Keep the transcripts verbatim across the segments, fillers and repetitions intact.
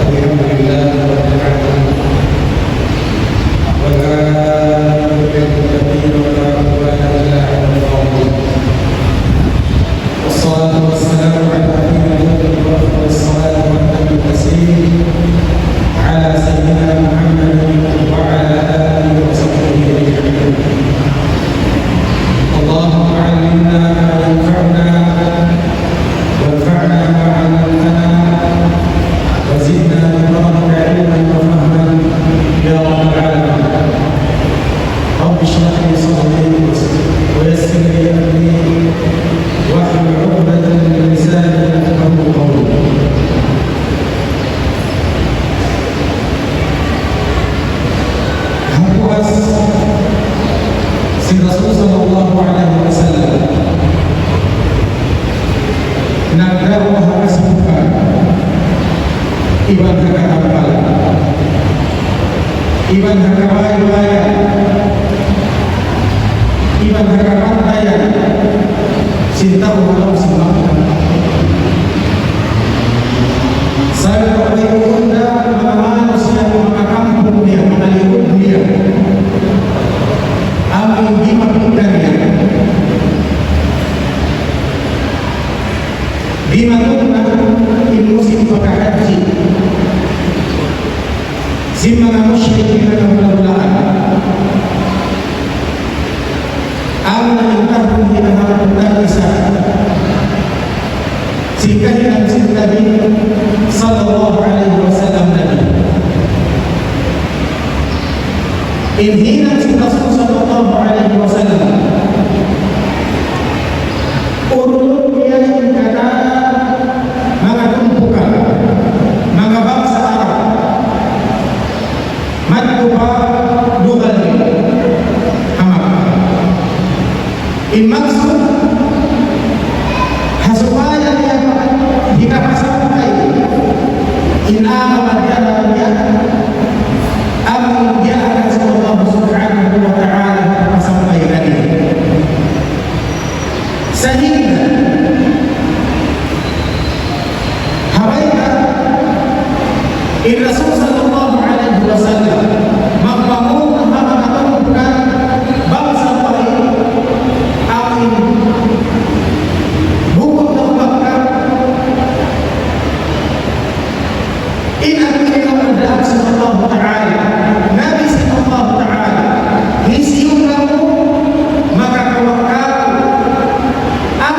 الحمد لله رب العالمين. والعاقبة للمتقين ولا عدوان إلا على الظالمين. والصلاة والسلام على خير الخلق وأفضل الصلاة وأتم التسليم على سيدنا محمد وعلى آله وصحبه أجمعين. اللهم علمنا ما ينفعنا وانفعنا بما علمتنا وزدنا بفضلك علما وفهما يا رب العالمين. رب اشرح لي صدري ويسر لي أمري واحلل عقدة من لساني يفقهوا قولي. Hambuuk sin Rasul sallallahu alayhi wasallam nagdawa ha kasibukan iban ha katampalan iban ha kabaybayan iban ha kapantayan sin tau ha lawm sin Makkah. Sa' way unda manga manusiya', manga kampung niya, manga lingkud niya, amu in di' mapinggan niya. Di' matugnang in musim paghahadji sin manga mushrik, manga hula-hulaan. Amu na in tahun hinahambuuk tag-isa sin kahinang sin Nabi sallallahu alayhi wasallam Nabi. In hinang sin Rasul sallallahu alayhi wasallam, urulun niya in katan manga tumpukan, manga bangsa Arab, madtu pa lugal niya, ha Makkah. In maksud, ha supaya niya hikapasampay in agama niya, amu in diyaak sin Allah Subhanahu wa Ta'ala, hikapasampay kaniya. Sahingga ha bayta' in Rasul sallallahu alayhi wasallam magpamung ha manga tumpukan bangsa Taif, amu in bukun na Makkah, in amu in pagdaak sin Allah Ta'ala, Nabi sin Allah Ta'ala, hisiyu kamu makakawa' kāku', amu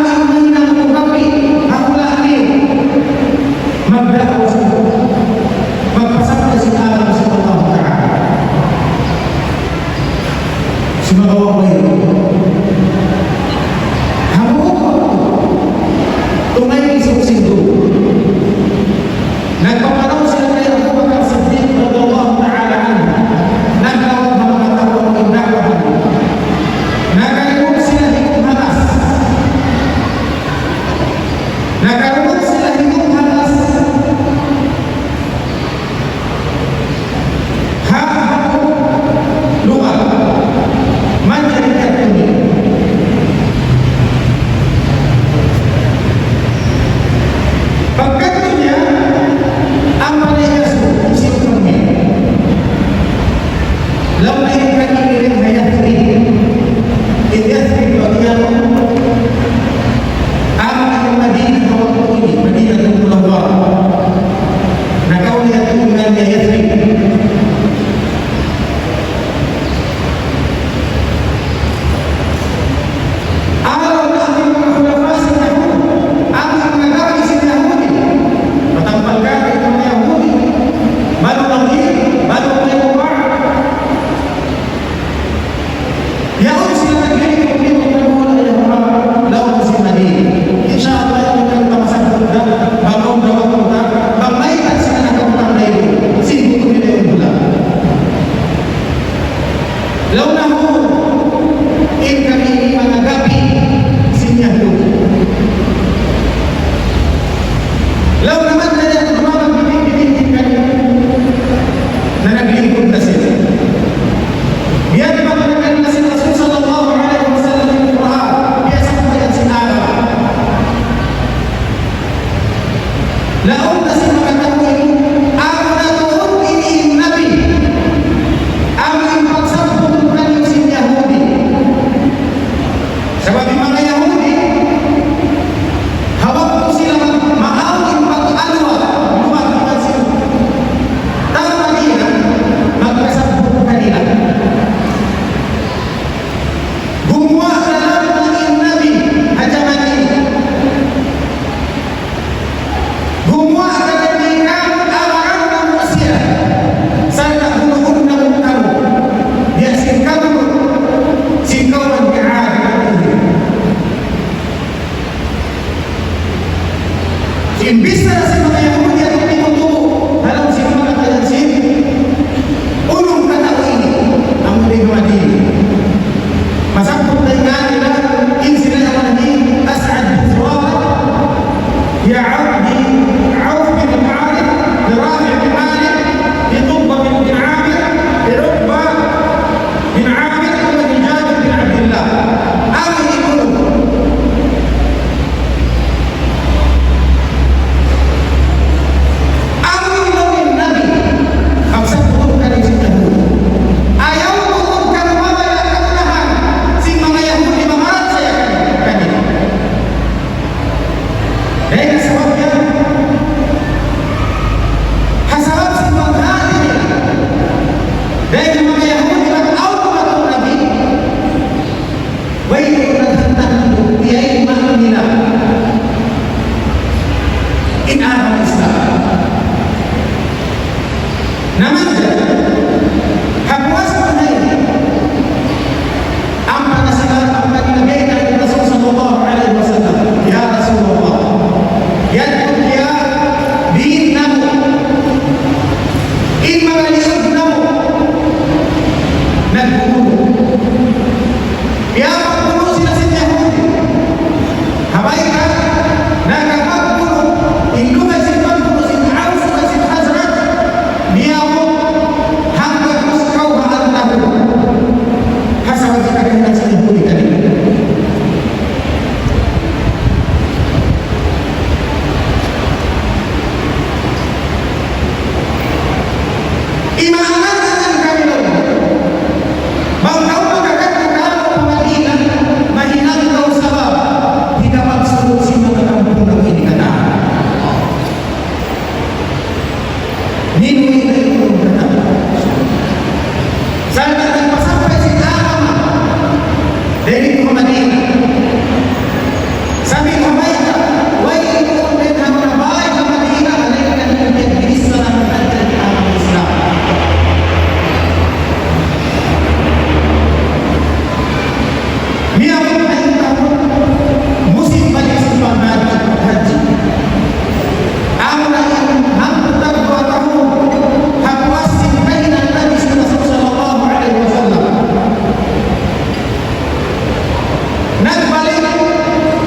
Nagbalik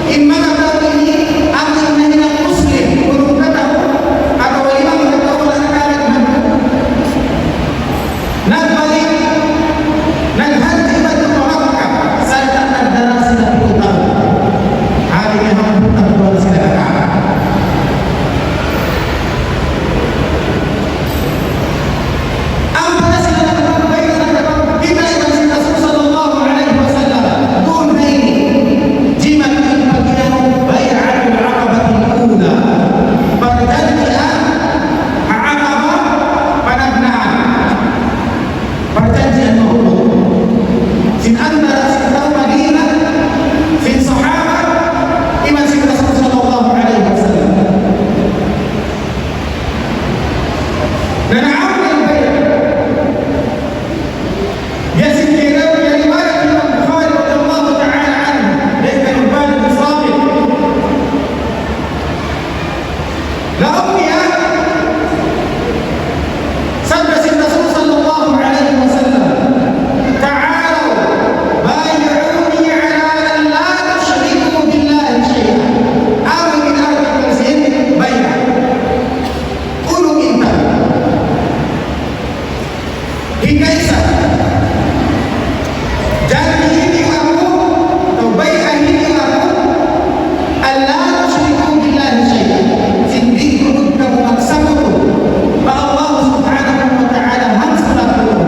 in manga tau ini, amu in nahinang Muslim, unum kataw, atawa lima kataw, wala' na kaagad magduwa. Nagbalik, naghajji madtu pa Makkah, sarta' nagdara sila puluh tau. Hati niya hangpu' tau sila nakaagad. Ampa na sila nakapagbay'a, nakapagkita' iban sin Rasul sallallahu alayhi wasallam. Duun na ini, jimat in paghinang Bay'atul Aqabatil Ula. Parjanjian ha Aqaba panagnaan. Parjanjian mahunung sin antara sin tau Madina, sin sahaba, iban sin Rasul sallallahu alayhi wasallam. Na naawn in bay'a. Biya' sin kiyariwayat Imam Bukhari radiyallahu ta'ala anhu, dayn kan Ubadah bin Samit. Laung niya, sabda sin Rasul sallallahu alayhi wasallam, تعالوا بايعوني على أن لا تشركوا بالله شيئا. Amu in article sin bay'a. Unu in tau? Hikaisa, janjihi niyu aku, atawa bay'ahi niyu aku, ألا تشركوا بالله شيئا. Sin di' kunu' kamu magsakutu pa Allah Subhanahu wa Ta'ala hangsulat kunu'.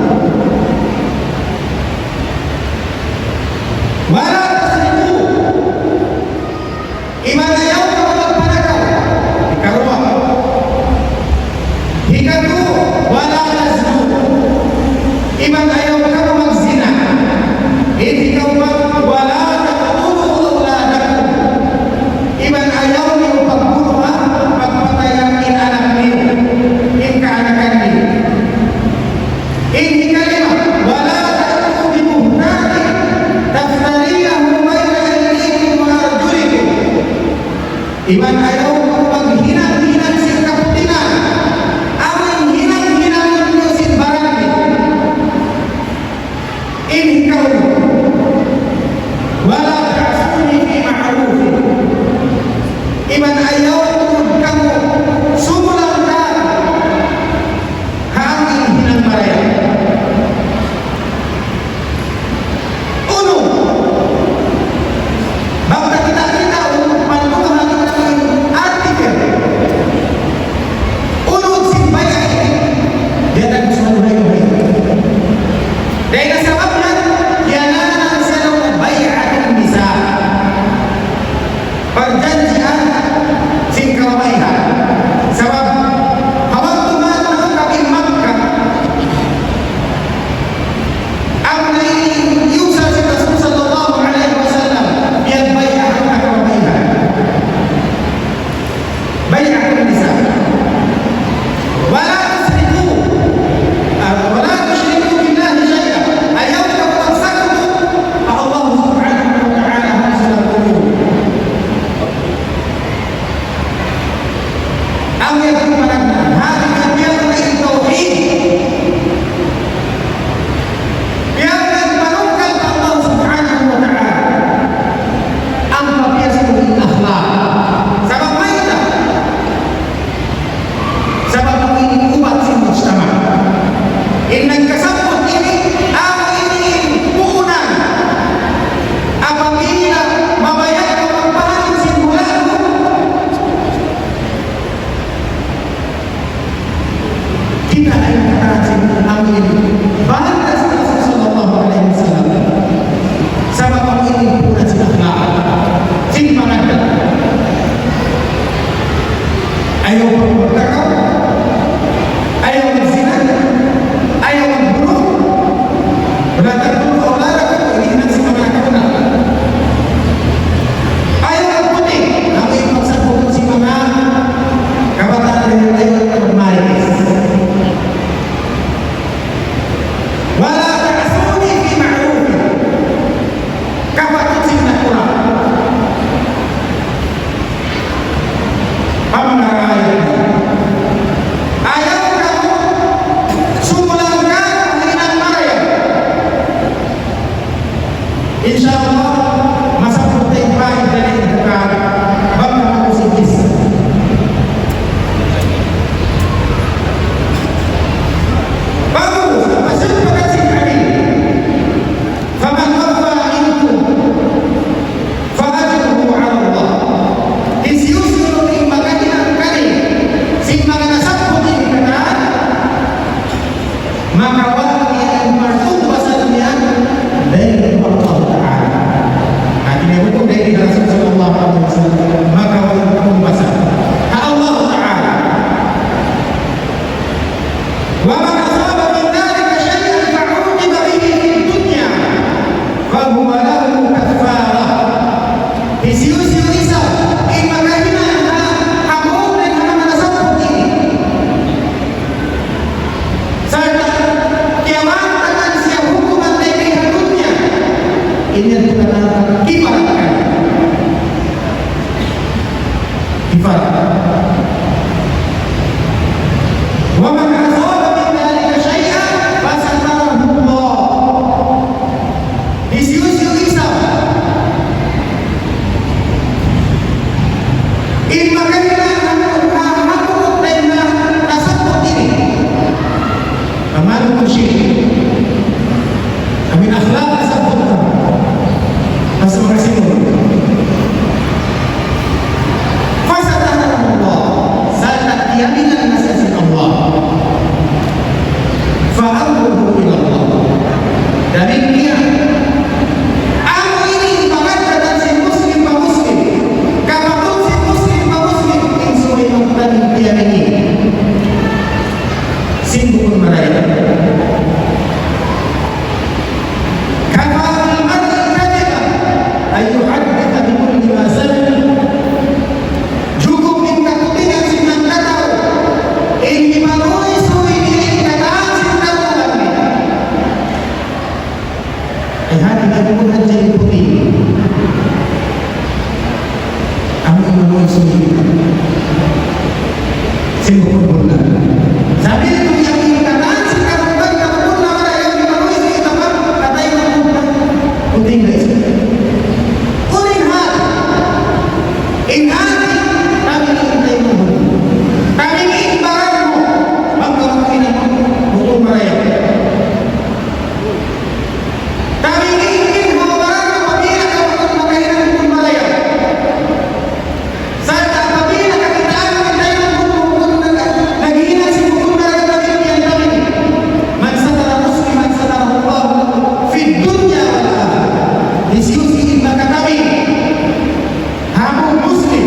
ولا تسرقوا. Iban ayaw kamu magpanakaw. Hikaruwa. Hikatu, ولا تزنوا. Iban ayaw kamu magzina. In hikaupat, ولا تقتلوا أولادكم. Iban ayaw niyu pagbunuha, pagpatayan in anak niyu, in kaanakan niyu. In hikalima, ولا تأتوا ببهتان تفترونه بين أيديكم وأرجلكم. Iban ayaw kamu maghinang-hinang sin kaputingan, amu in hinang-hinang niyu sin baran niyu. In hikaunum, ولا تعصوني في معروف. Iban ayaw tuud kamu sumulang ha amu in hinang marayaw. Unu, bang ta kita-kita, unu, panduha kita in Sin bukun bunnal. Sabab itu yang dikatakan sin karungugan, karungugan na marayaw, di' manuhis di' kapag katay na bunnal. Puting guys. Unu in hāti? In hāti, kami in taymanghud mu. Kami in baran mu. Bang kamu hinang mu, bukun marayaw. Kami in, in baran mu, apabila kamu makahinang bukun marayaw. Sa' apabila kakitaan mu in taymanghud mu bukun nag-, naghihinang sin bukun marayaw, kami in yan kami. من ستر مسلما ستره الله في الدنيا والآخرة. Hisiyu-siyu in makatabi' ha amu Muslim,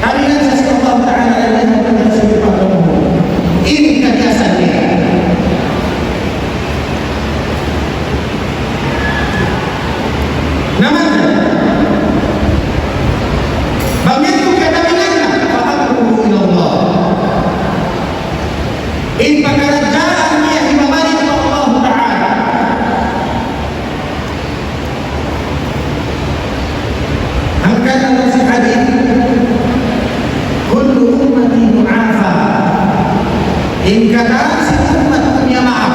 tabihan siya sin Allah Ta'ala, iban siya sin pagkamuhut. Ini kabiasaan niya. Naman, bang yadtu katabihan na, فأمره إلى الله. In pakaradjaan niya hibabalik pa Allah Ta'ala. Hangkan laung sin hadith, كل أمتي معافى. In katan sin ummat ku miyamaap,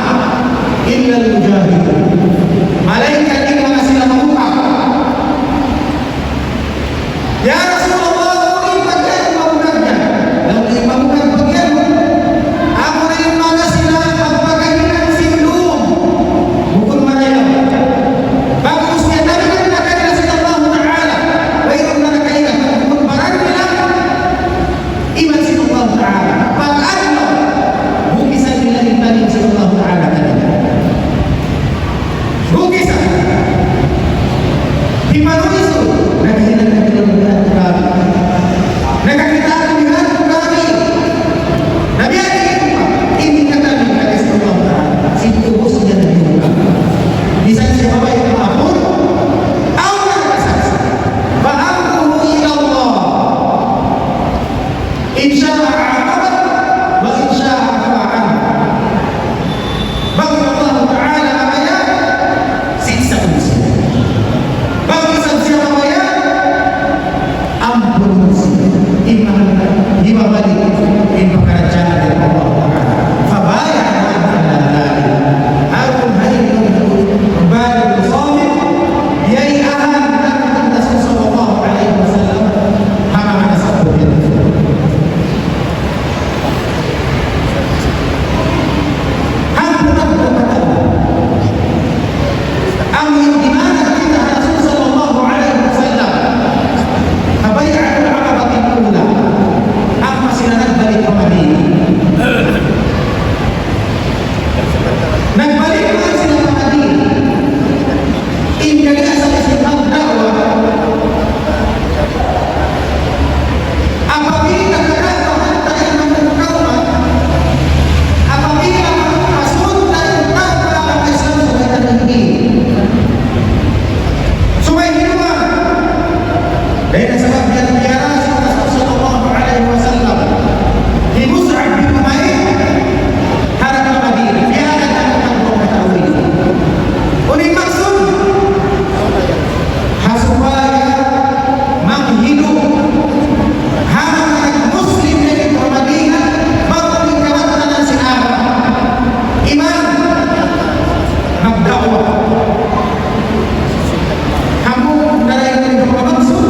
إلا المجاهرون. Malayngkan in manga sila mamuka. Ya Rasulullah, unu in pagyan mu mabugag yan? Laung niya, in mabugag pagyan mu, amuna in manga sila magpakahinang sin lum. Bukun marayaw. Bagus niya, tabihan na kanila sin Allah Ta'ala. Wayruun na nakaingat, bukun baran nila. Iban sin Allah Ta'ala. Pag-adlaw, bukisan nila in tanim sin Allah Ta'ala kanila. Bukisan. Di' manuhis, naghinang na kita lihat kami. Nakakita' aku lihat kami. Nabi Ali, ini kata Nabi Allah Ta'ala. Situ bos niya naghinang. Bisan siya babai maapun, awn nagsaksi'. فأمره إلى الله. إن شاء عاقبه وإن شاء عفا عنه. Bang Allah Ta'ala mabaya', siksa' siya. Bang isab siya mabaya', ampun siya. Iman, hibabalik in pakaradjaan niya pa Allah Ta'ala. فبايعوه على ذلك. Amun hayin balik sabit, yaiyahan na Rasul sallallahu alayhi wasallam, ha manga nasabbut niya. Hangkan aku katakan, amu in dimaag kita Rasul sallallahu alayhi wasallam, ha Bay'atul Aqabatil Ula, ampa sila nagbalik pa Madina. Nagbalik pa sila pa Madina. In kaniya sa isip magda'wa, apabila kada'wahan ta in manga kaum, apabila masunud ta in tau pa Islam subay ta naging. Subay hinduan. Dayn ha sabab yan, piyara sin Rasul sallallahu alayhi wasallam hi Mus'ab bin Umayr, harap pa Madina. Piyara niya in manga kaum. Unu in maksud? Ha supaya manghindu' ha manga Muslim didtu ha Madina, bang in kabataan sin Arab. Iman, magda'wa. Amu na in maksud.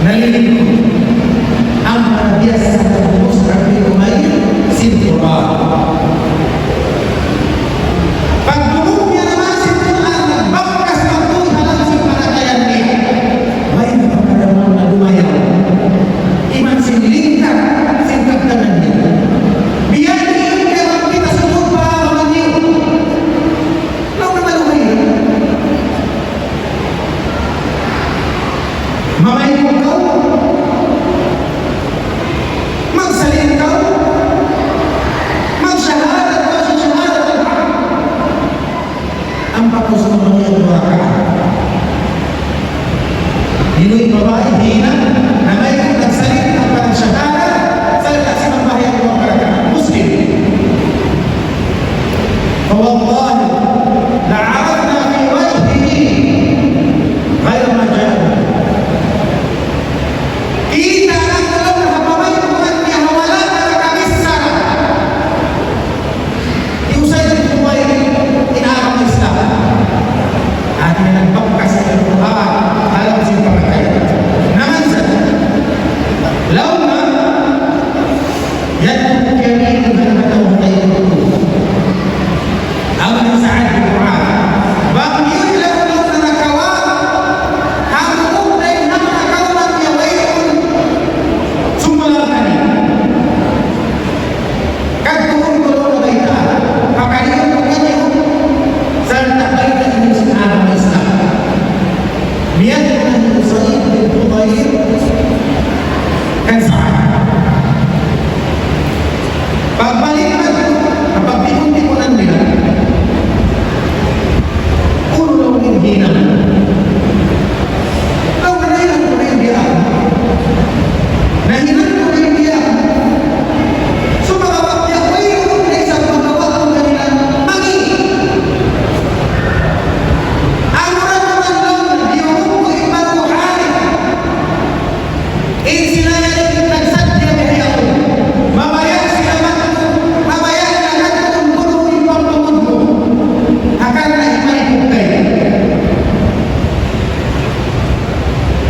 Dalil, ampa na biyasa na Mus'ab bin Umair sin Qur'an. Pagdungug niya naman sin Qur'an, nagbangkas na tuud ha lawm sin pangatayan niya. Way na pagkaraman na dumayaw. Iban sin lingkat sin kabtangan niya. Biya' diin kaya kita sumud pa mamagiw. Laung na maluhay. Mamaygu kaw, magsalin kaw, magsahadat kaw sin shahadat al-haq. Ampa kaw sumambahayang duwa rakaat. Inuy babai, hinang, namaygu, nagsalin, ampa nagsahadat, sarta' sumambahayang duwa rakaat. Muslim. فوالله لعرفنا في وجهه غير ما جاء به. Kita' na laung ha pamaturan niya ha wala' na nakabissara. Di' usay in buhay in agama Islam. Hati niya nagbangkas in Qur'an ha lawm sin pangatayan. Naman sa, laung na, Yadtu kami in hangkatau ha taymanghud ku. Awn hi Sa'ad bin Mu'adh. Bang yun laung na nakawa', hambuuk dayn ha nakawa' niya wayruun sumulang kaniya. Kadtuun ku laung na bayta', pakaliun ku kaniya, sarta' bayta' niyu sin agama Islam. Miyadtu na hi Usayd bin Hudayr kan Sa'ad. Pagbalik madtu, pagtipun-tipunan nila, unu laung in hinang. Laung na hinang ku na in biya'. Na hinang ku na in biya'. Sumagawa' biya' wayruun na isab magawa' ku kanila mangi'. Amura naman laung, diyurun ku in Banu Harith. In sila yan nagsadja bihaun. Mabaya' sila madtu, mabaya' sila madtu, kunu' in pagtungud mu. Hangkan na iparikug kaymu.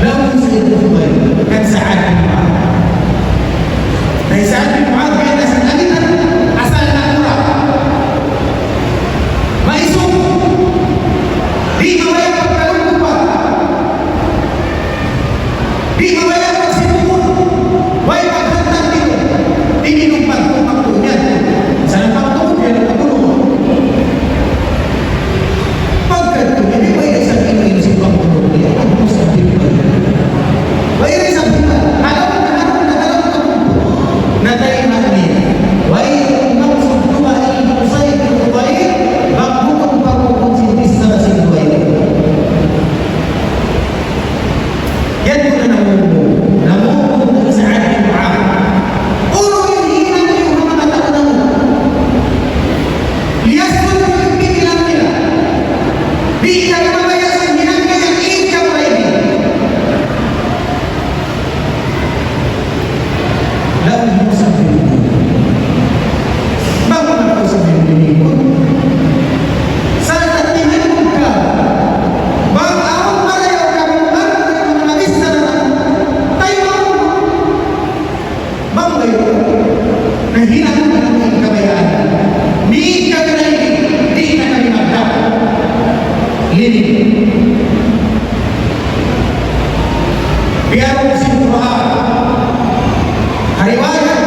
Laung hi Sa'id bin Jubair kan Sa'ad bin Mu'adh. Na hi Sa'ad bin Mu'adh, biya' na sin agihan, asal nakura'. Maisug. Di' mabaya' pagkalungkupan. Di' mabaya' pagsipugun. Way paghantang didtu. Di' minum pagtumak niya. Sa' pagtumak niya, pagtumak. Pagkadtu, di' way da isab inumin sin pagtumak niya. Pagtumak sa' di' pa niya. Way da isab di' pa. Halaw na, halaw na, halaw na. Natayma' niya. Way maksud tuud in Usayd bin Hudayr, bang bukun pa bukun sin bichara sin Usayd. Yadtu na namung. Namung na Sa'ad bin Mu'adh. Unu in hinang niyu ha manga tau namu'? Liyasbut in pikilan nila. Di' na mabaya' sin hinang nila in kabaikan. Laung niya sa' bini. Bang aku sa' bini ku. Sa' timan ka. Bang awn marayaw kamu, bang awn marayaw kamu, bang awn marayaw kamu, bang awn marayaw kamu, nahinang kami kabayaan. Di' kami nahinang, di' na kami magdahil. Lini. Biya' sin Qur'an. Ha riwayat,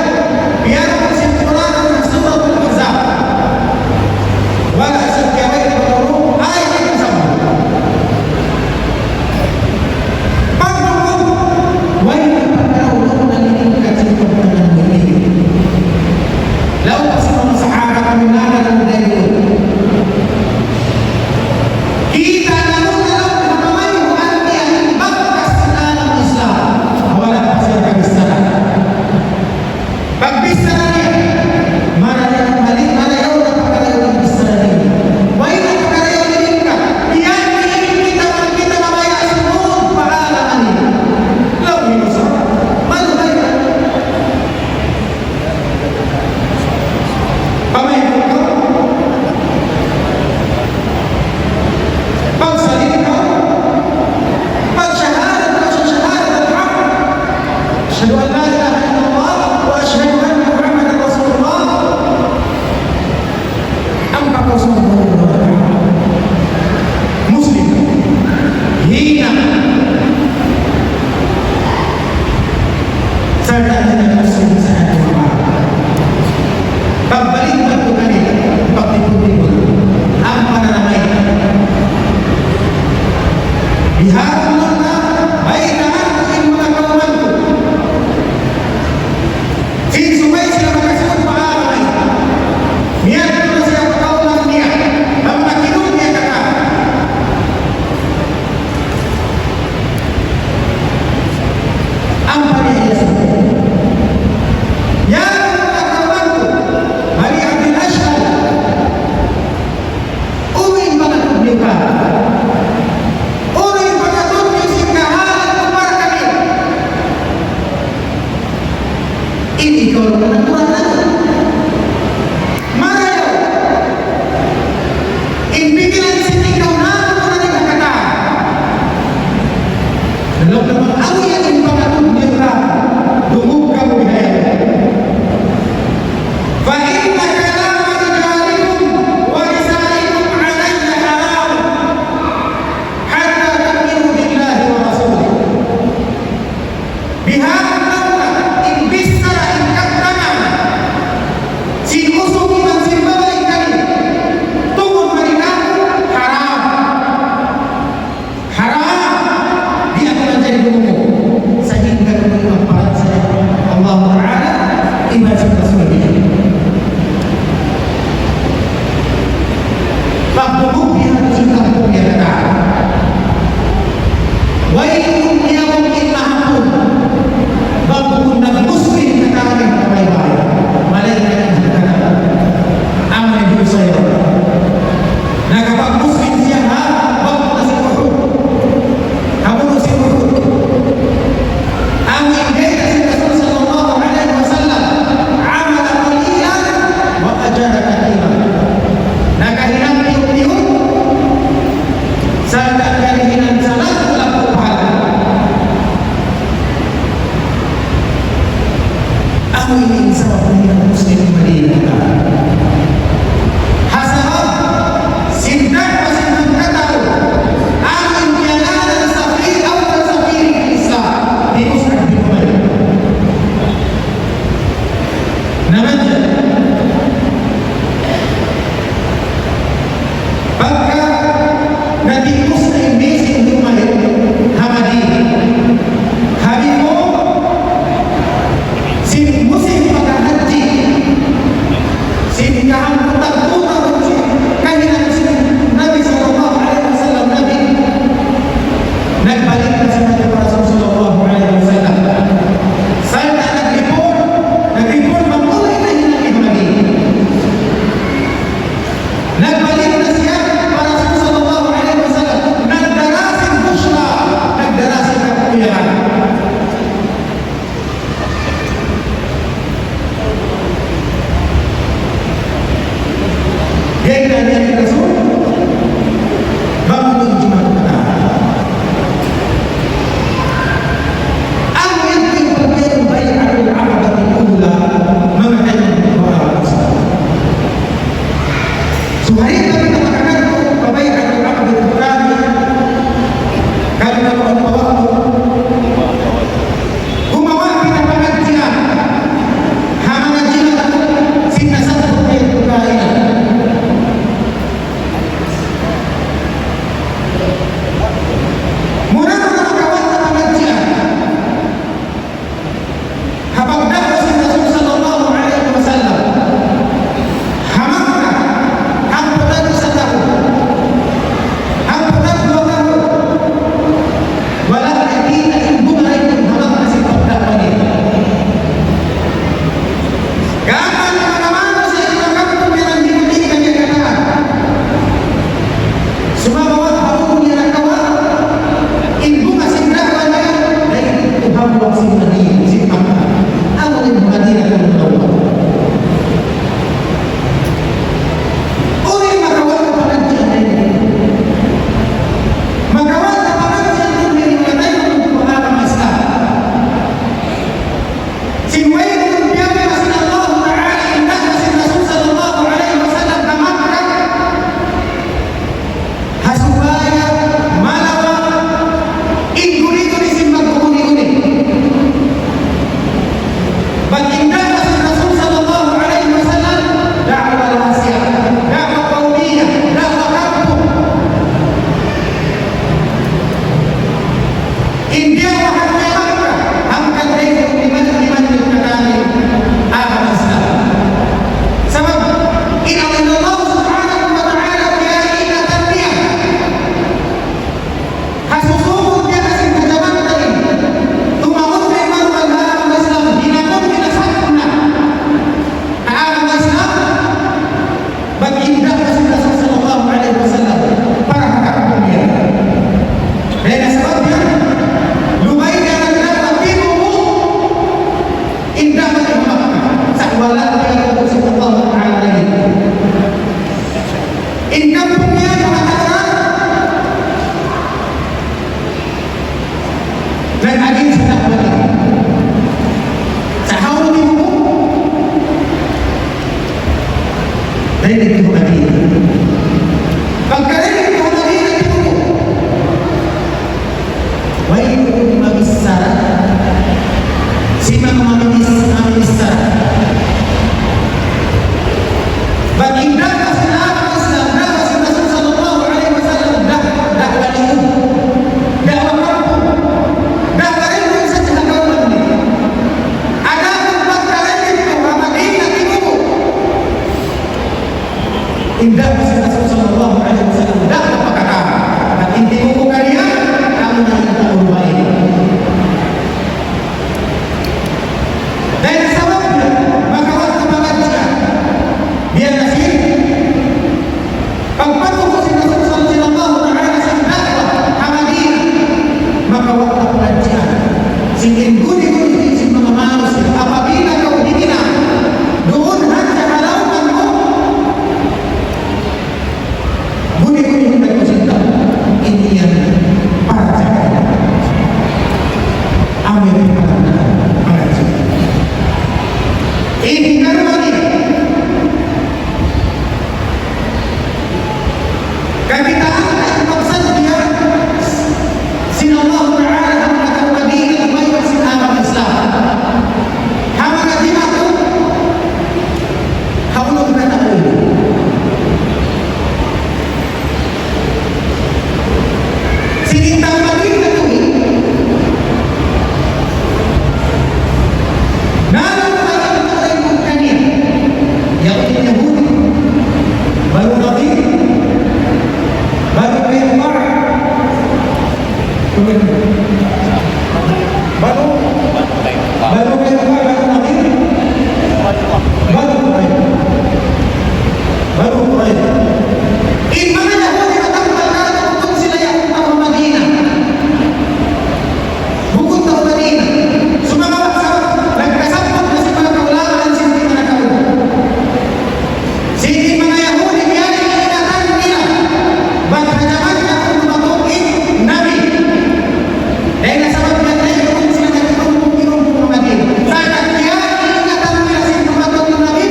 biya' sin Qur'an ha Suratul Ahzab. Wala' sa' kiyaway na marunong, ay, ay, sa' pagdungug, way na pagkaulong na nilingkat sin pagtangan nila. Laung sin manga sahabat, minana ng dayon. Kita' namu' na laung ha pamayaw niya in bagkas sin agama Islam. Laung niya, amu yan in pangatud niyu, dungug kamu bihayan. فإن كلام رجالكم ونسائكم علي حرام حتى تؤمنوا بالله ورسوله. Bihaun na in bichara, in kabtangan sin usug iban sin babai kaniyu tungud mari kāku', haram. Haram. Di' aku manjari dumungug sahingga dumungug in parachaya Allah Ta'ala iban sin Rasul niya. Pagdumungug niya sin kampung niya katan. Wayruun niya mungkin mahapun. Bang bukun nag-Muslim katan in kabaybayan. Malayngkan in katan. Amu in dusa yaun. Nakapag-Muslim siya ha bukun sin Uhud. Ha bukun sin Uhud. Amu in bayta' sin Rasul sallallahu alayhi wasallam, عمل قليلا وأجر كثيرا. Nakahinang tiyuk-tiyuk, sarta' kanihinang salat, wala' pahala. Amu ini in sabab niya Muslim Madinah. Ha sabab sin da'wa sin hangkatau, amu in piyangānan safir, awwal safir fil Islam, hi Mus'ab bin Umayr. Na manga pagka natimpus na in mission ni Umayr ha Madinah. Ha before sin musim paghahadji, Nag-agin sin da'wa niya. Sa' hawnu timubu'? Direct to Madina. Pagka direct to Madina timubu', wayruun mabichara sin manga maminis-, maminisara. Bang in da'wa sin Islam, da'wa sin Rasul sallallahu alayhi wasallam, da-, da'wa liyu, da'wa kampung, da'wa liyu sa' ha kawman niya. Adapun pagka direct to Madina timubu', in da'wa sin Rasul sallallahu alayhi wasallam, da'wa pa katan. Bang in timubu' kaniya, amu na in tau babai. Dayn ha sabab niya, makawa' ta pangadjian. Biya' na sin pagpatug sin Rasul sallallahu alayhi wasallam sin da'wa ha Madina, makawa' ta pangadjian. Sin in guni-guni sin manga manusiya', apabila kaw himinang duun hadja ha lawm mu, guni-guni hinda ku sinta, in yan parachaya. Amu in pagkaun, pangadji'. In hikaruwa niya, kakitaan ta in pagsadja sin Allah Ta'ala ha manga tau Madina, umayat sin agama Islam. Ha manga dimatu, ha ulung na tau. Sin in tau Madina tuud, nalaw pa in pagkaun kaniya, yaun in Yahudi, Banu Nadir, Banu Qaynuqa', Banu, Banu Qaynuqa', Banu Nadir, Banu Qurayza. Banu Qurayza. In manga Yahudi matambal na bukun sila Yahudi tau Madina. Bukun tau Madina. Sumagawa' sabab nagkasabbut na sin manga kaulamaan sin di' manakau. Sin manga Yahudi, biya' ini ingatan nila. Bat ha jaman na kunu' matu'in Nabi. Dayn ha sabab yan, dayn duun sila nag-irumpung-irumpung ha Madina. Sa' kiyaiingatan nila sin matu'in Nabi,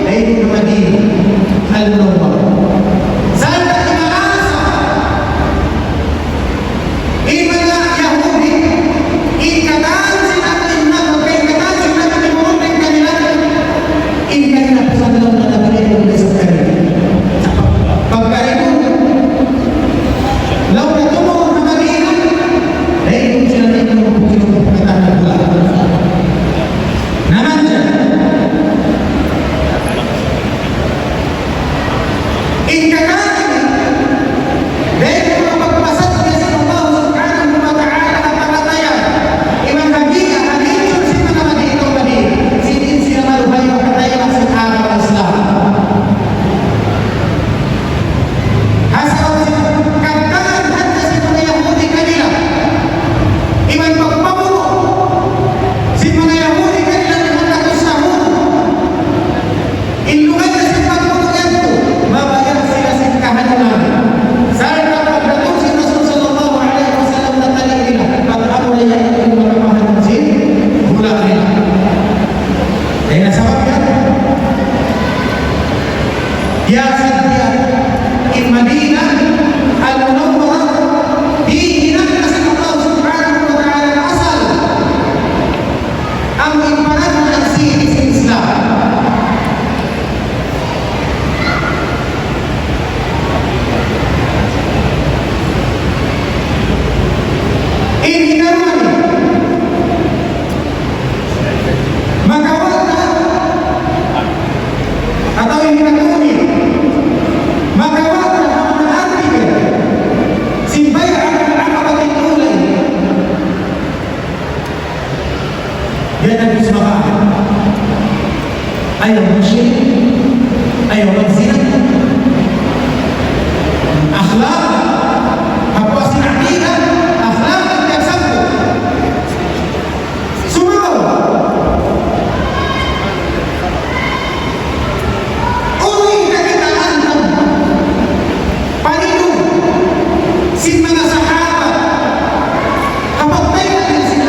dayn ha Madina Al-Munawwara. Sa' in manga Yahudi, in katan sin Nabi, in katan sin Nabi timurun dayn kanila, in kanila pusan laung na nabili kung isa kanila. Pagka itu, laung na tumurun ha Madina, dayn sila na in katan na pula. Naman siya. In katan ini, dayn ha pagpasadja sin Allah Subhanahu wa Ta'ala ha pangatayan, iban ha biya' ha nature sin manga Madina, sin in sila maluhay makatayan sin agama Islam. Ha sabab sin katan hadja sin manga Yahudi kanila, iban pagpamunu' sin manga Yahudi kanila, in hangka tusahun. In lugal na sin pagpunu' yadtu, mabaya' sila sin kahanungan. Sarta' pagdatung sin Rasul sallallahu alayhi wasallam, natali' nila, bat amu na yan in makapahanun sin hula' nila. Dayn ha sabab yan, biya' sadja in Madina Al-Munawwara, dihilan na sin Allah Subhanahu wa Ta'ala asal. Amu in pangadjian sin Islam. In hikaruwa, makawa' ta, atawa in hikatu, makawa' ta ha manga article sin Bay'atul Aqabatil Ula. Yan in gusto maka. Ayaw magsirik, ayaw magzina. Akhlaq, ha puas sin aqida, akhlaq in piyagsabbut. Sumagawa', unu in kakitaan ta, panidung sin manga sahaba, ha pagtayma' nila sin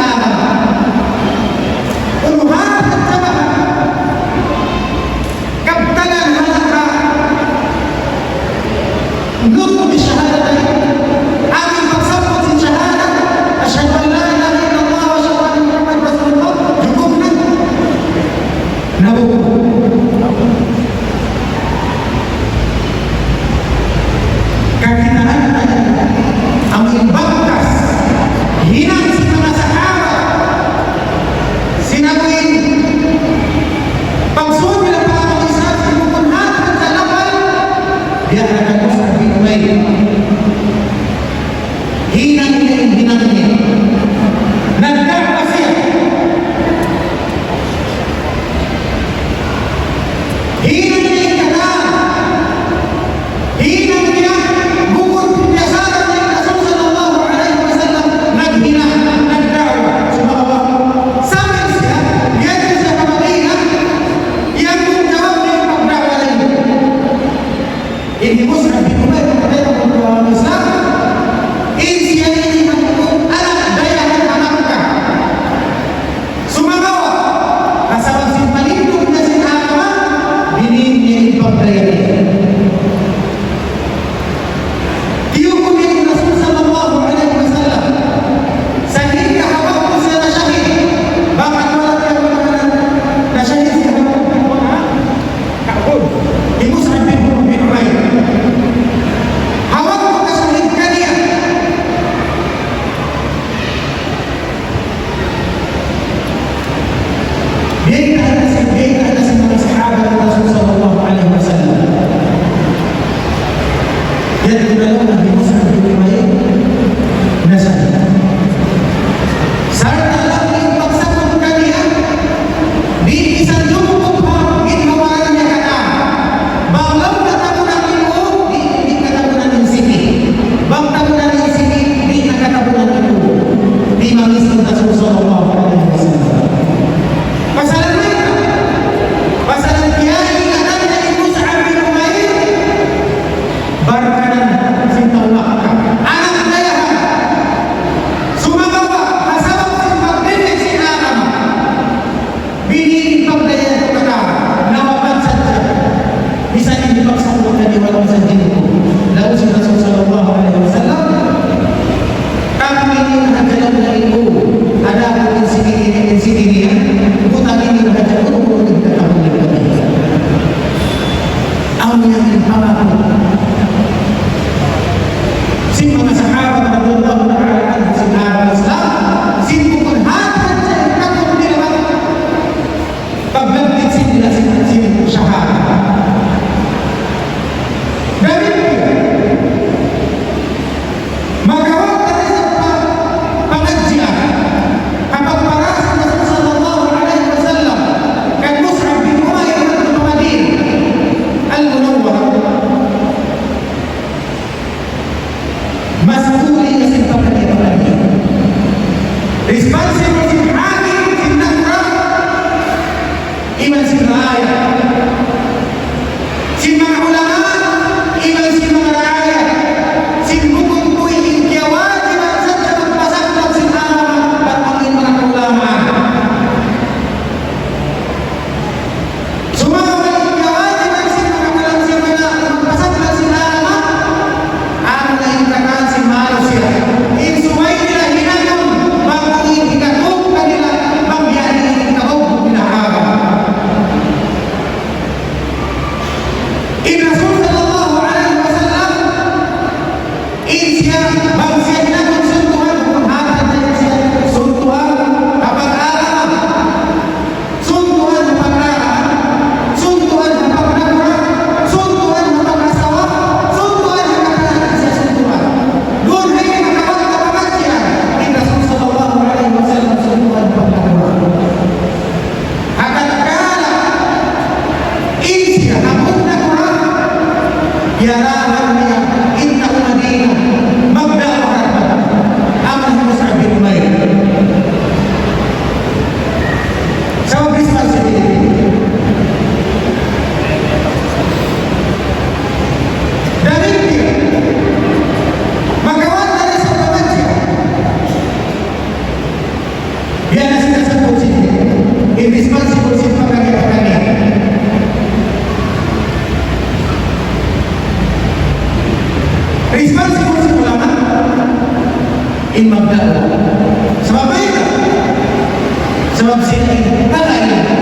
Responsible sin pagkakita kaniya. Responsible sin ulama in magda'wa. Sabab mayta'? Sabab sila in taga ilmu'.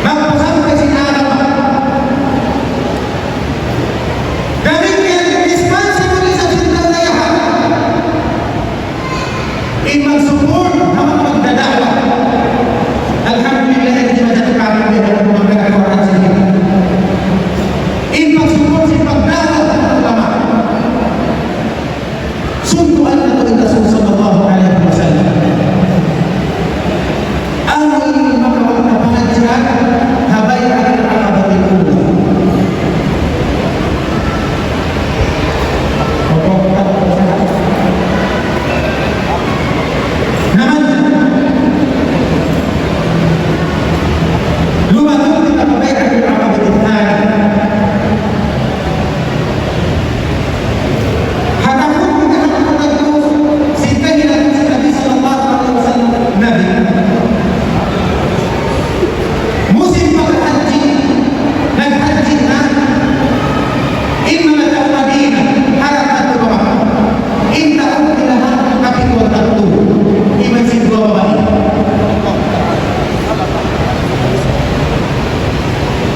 Magpasampay sin agama. Damikkiyan responsible isab sin tau dayahan. In mag-support ha manga magdada'wa. Alhamdulillah, in di' masyadtu kami biya' ha manga nagkakawaran sin kita. In pag-support sin pagda'wa ha ulama. Suntuan natu' in Rasul sallallahu alayhi wasallam. Amu in makawa' ta pangadjian ha Bay'atul Aqabatil Kubra. Na man, lumatung kita pa Bay'atul Aqabatil Thaniya. Ha tahun kita nagtagna' sin kahinang sin Nabi sallallahu alayhi wasallam, Nabi. Musim paghajji, naghajji na in manga tau Madina, harap na tu Makkah. In tau nila ha kapituan tau, iban sin duwa babai.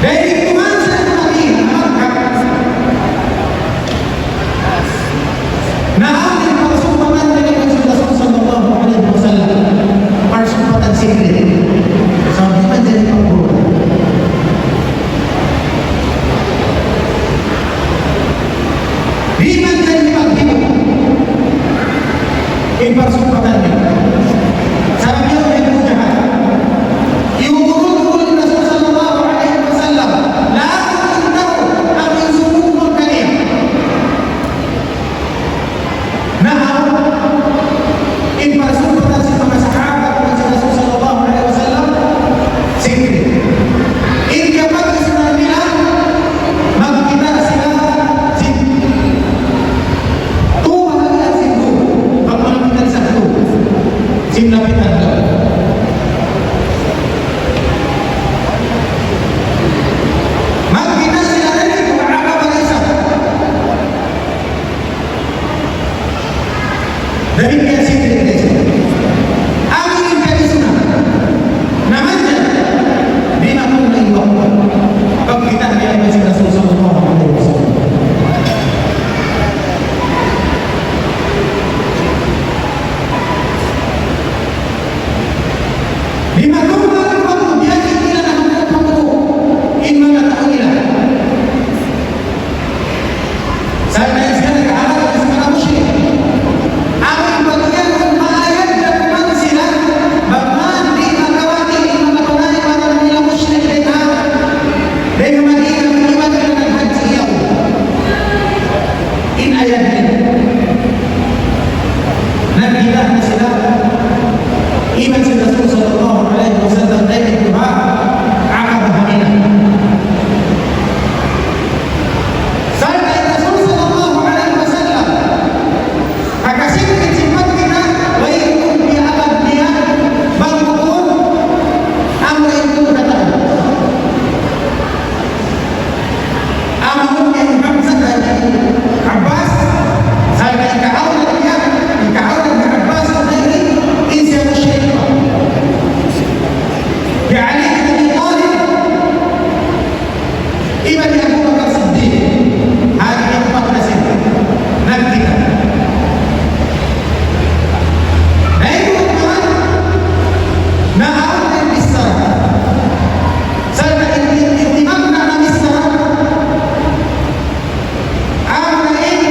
Dayn ditu man sila ha Madina, Makkah. Na awn in parsumpatan nila kan Rasul sallallahu alayhi wasallam. Parsumpatan secret. Sabab di' manjari pagbuka. Di' manjari pagbuka. In parsumpatan nila. Sabab yaun in Abu Jahal. Iyuurul-urul in Rasul sallallahu alayhi wasallam. Laung in tau, amu in sumūng kaniya. Naam, in parsumpatan sin manga sahaba kan Rasul sallallahu alayhi wasallam, secret. In kapag-isuna nila, magkita' sila sin tū bahagi' sin tū, magkita' sila sin tū, sin lapitan daw. Magkita' sila dayn ha Aqaba isab. Damikkiyan sin diri niya. Amu in pag-isuna. Na man yan, di' na kunu' iban. Pagkita' niya in Rasul sallallahu alayhi wasallam. Di' na kunu' iban, biya' sin nila na kunu' in manga tau nila. Sa' na in sila nag-aaral sin manga mushrik. Amu in pag'iyanun maayad da kuman sila, bang man di' makabati' in manga panaymatan nila mushrik dayn ha, dayn ha Madina, iban nila naghajji yaun. In ayad nila. Nagkita' na sila iban sin Rasul sallallahu alayhi wasallam dayn ha Aqaba ha Mina. Sarta' in Rasul sallallahu alayhi wasallam, ha kasigpit sin pagkita', wayruun piyagad niya bang ku'un, amu in ku'un katan. Amu in Hamzah dayn hi Abbas, sarta' in kaawnan niya, in kaawnan hi Abbas dayn hi, in siya mushrik. Hi Ali bin Abi Talib, iban hi Abu Bakar Siddiq, ha ini upat na sila nagkita'. Na ini upat na, na awn in bichara. Sarta' in, in, in timagna' na bichara. Amu na in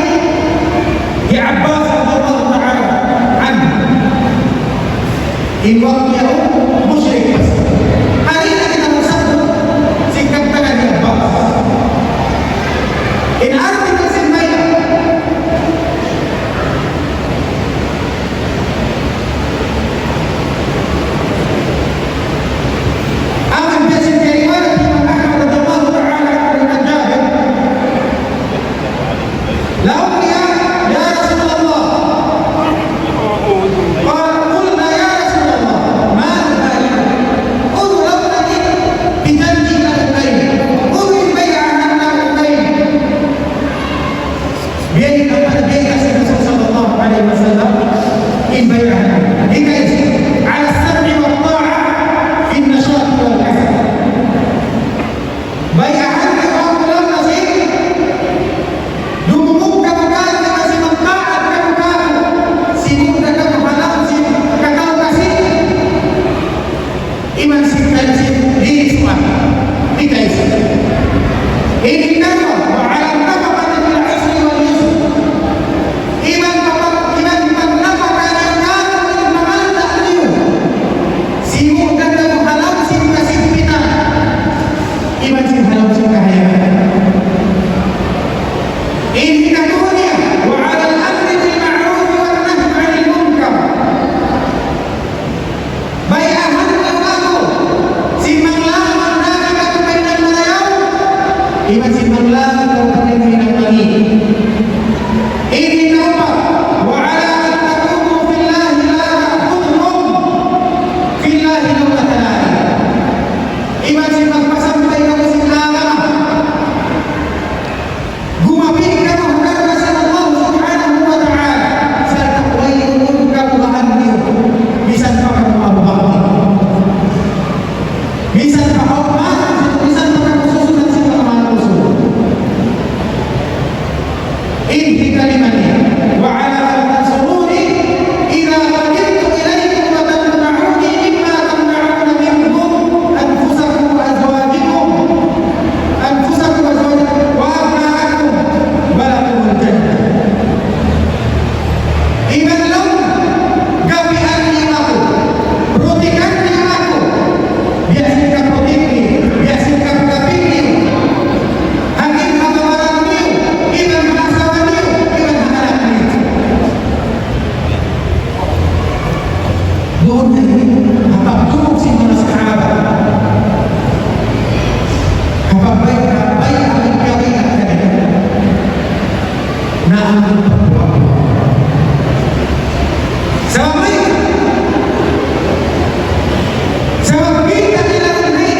hi Abbas radiyallahu ta'ala anhu. In waktu yaun mushrik pa siya. Hari na kita magsabut sin kagtagan hi Abbas. In article sin bay'ah. Amu in biya' sin riwayat Imam Ahmad radiyallahu ta'ala anhu, عن جابر. Laung niya, "يا رسول الله." قال، قلنا: "يا رسول الله، ما Duun na ini, ha pagtubus sin manga sahaba. Ha pagbay-, ha pagbay-, ha pagkabay-, ha pagkabay-, na ang pagpapagawa. Sabab mayta', sabab kita' nila ini,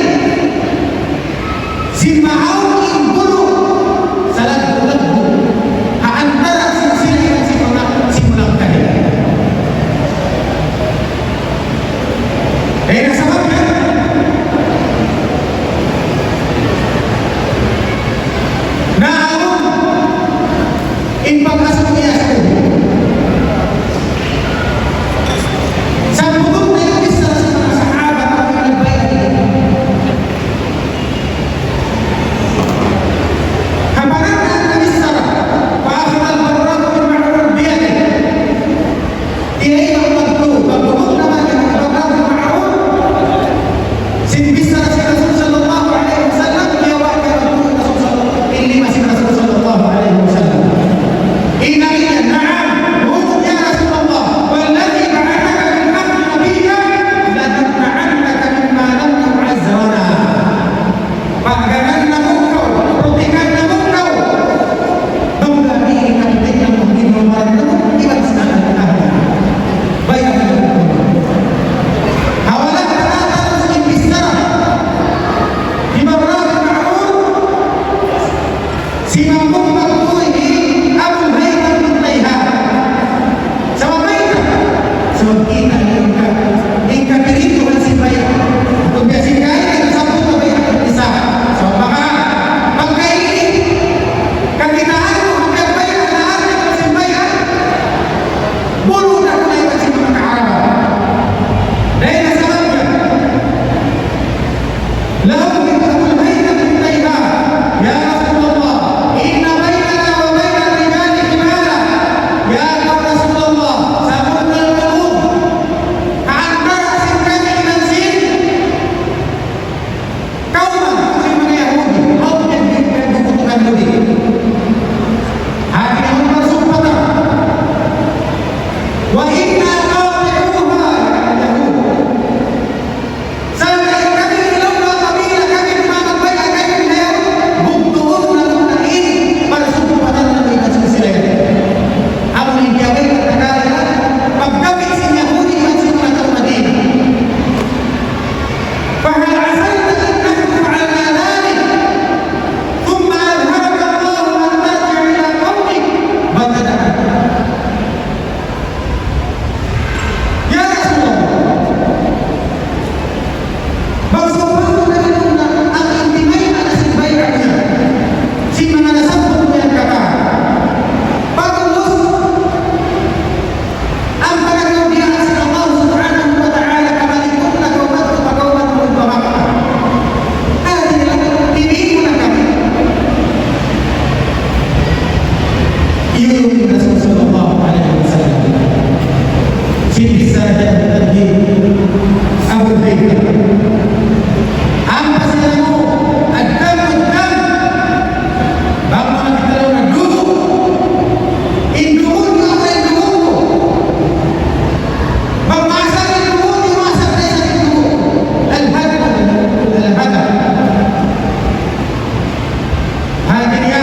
sin maawn in gulu, salaggu'-laggu', ha antara sin sila iban sin manga, sin manga kahil. Eh, na sabab na. Naawn in pag-asubu-asubu. Sabbutun na in bichara sin manga sahaba, amu in nagbay'at. Kapanan na in bichara, فأخذ البراء بن معرور بيده. Di' na magtu, magtu na man in Al-Bara' bin Ma'rur. Sin bichara sin Rasul sallallahu alayhi wasallam, kiyawa' niya in Rasul sallallahu, in lima sin Rasul sallallahu alayhi wasallam. Ina niya, نعم, huun ya Rasulullah, والذي بعثك بالحق نبيا لنمنعنك مما نمنع أزرنا. Pagkanan namu' kaw, proteksihan namu' kaw. Bang kami ini kami tinggal mungkin mamaran namu', iban sa anak namu'. Bayar namu'. Hawala ka na atas in bichara. Di' ba, Bara' bin Ma'rur? Simampung magtuy hi Abul Haytham bin Tayha. Sabab mayta'? Sabab kita' in ka-, in kapirintuhan sin bay'at. Kung biya' sin kain, kita' sampung na bay'at isa. Sabab maka, pagka ini, kakitaan mu, hangkan bay'at na article sin bay'at, bulu na bay'at sin manga Arab. Dayn ha sabab yan. Laung hi Abul Haytham bin Tayha, يا رسول الله، إن بيننا وبين الرجال حمالا. Ya Rasulullah, sabunnal tuud, ha antara sin kami iban sin kawman, sin manga Yahudi, awn yan, yan, yan, bukutukan Yahudi. Hati niya, awn parsumpatan. وإنا قاطعوها, ya Yahud. Sa' in kami, laung niya, apabila kami mamagbay'at kaymu, bugtuun namu' na in parsumpatan namu' iban sin sila yan. Amu in kiyabay'at na kanila, pagkapit sin Yahudi iban sin manga tau Madina. فهل عسيت أن نحن فعلنا ذلك ثم أظهرك الله أن ترجع إلى قومك؟ Bang kita, ya Rasulullah, bang sawpama na in, in, in timayma' na sin bay'at niya, sin manga nasabbut niya katan. Pag'ubus, ampa na kaw biya'an sin Allah Subhanahu wa Ta'ala, kabalik mu na kaw madtu pa kawman mu pa Makkah. Hati niya, timayma' na kami. Iyun in Rasul sallallahu alayhi wasallam. Sin bichara niya hi Abu Hurayra. Ampa sila mu, الدم الدم. Bang makakita' na dugu'. In dugu', in dugu'. Bang maasal in dugu', in maasal na isab in dugu'. الهدر، الهدر. Hati niya,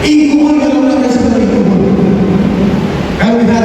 in kubul, kalu na isab in kubul. Kalu na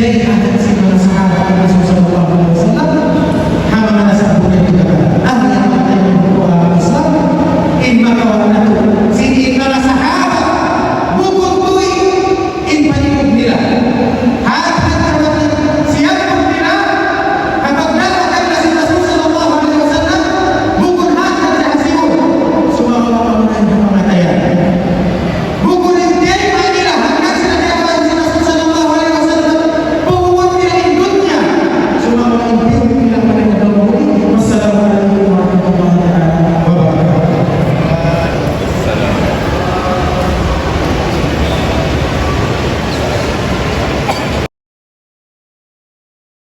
Kay ahad sin manga sahaba sin Rasul sallallahu alayhi wasallam, ha manga nasabbut niya dugaing. Amu in manga taymanghud ku ha Islam, in makawa' natu'